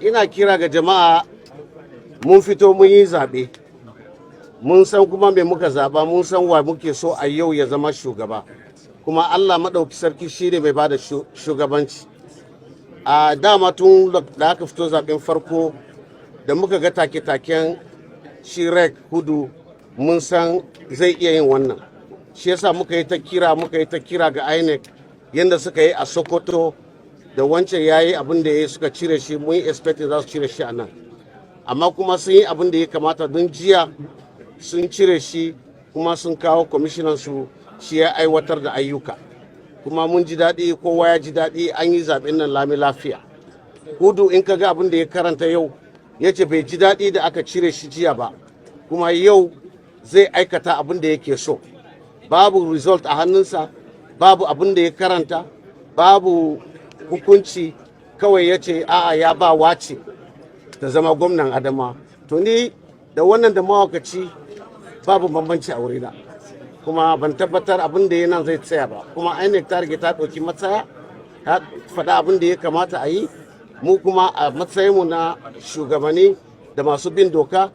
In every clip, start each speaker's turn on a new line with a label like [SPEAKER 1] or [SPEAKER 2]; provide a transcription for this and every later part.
[SPEAKER 1] Ina kira ga jama'a, mun fito mun yi zaɓe, mun san kuma me muka zaɓa, mun san wa muke so a yau ya zama shugaba. Kuma Allah maɗauki sarki shi ne mai bada shugabanci. A dama tun da aka fito zaɓen farko da muka ga take-taken shi REC Hudu, mun san zai iya yin wannan. Shi yasa muka yi ta kira, muka yi ta kira ga INEC. Yadda suka yi a Sokoto da wancan ya yi abin da ya yi, suka cire shi, mun yi expecting za su cire shi a nan. Amma kuma sun yi abin da ya kamata, don jiya sun cire shi kuma sun kawo kwamishinan su, shi ya aiwatar da ayyuka. Kuma mun ji daɗi, kowa ya ji daɗi, an yi zaɓen nan lami lafiya. Hudu, in ka ga abin da ya karanta yau, ya ce bai ji daɗi da aka cire shi jiya ba, kuma yau zai aikata abin da yake so. Babu result a hannunsa, babu abin da ya karanta, babu hukunci. Kawai ya ce a'a, ya ba wace ta zama gwamnan Adama. To, ni da wannan da mawakaci babu bambanci a wurina. Kuma ban tabbatar abin da ya nan zai tsaya ba. Kuma INEC ta rige ta ɗauki matsaya, ta faɗa abin da ya kamata a yi. Mu kuma a matsayinmu na shugabanni da masu bin doka,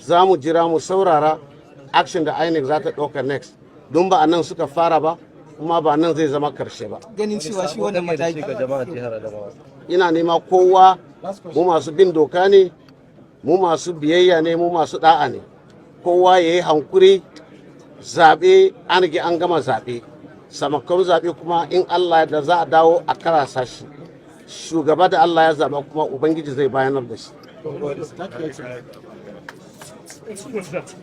[SPEAKER 1] za mu jira mu saurara action da INEC za ta ɗauka next, don ba a nan suka fara ba, kuma ba nan zai zama karshe ba.
[SPEAKER 2] Ganin cewa shi wannan mataki
[SPEAKER 3] ga jama'a jihar Adamawa.
[SPEAKER 1] Ina nema kowa, mu masu bin doka ne, mu masu biyayya ne, mu masu da'a ne. Kowa ya yi hankuri. Zaɓe an rige an gama zaɓe. Sakamakon zaɓe kuma, in Allah da za a dawo a karasa shi. Shugaba da Allah ya zaɓa kuma, Ubangiji zai bayanar da shi.
[SPEAKER 4] What's that?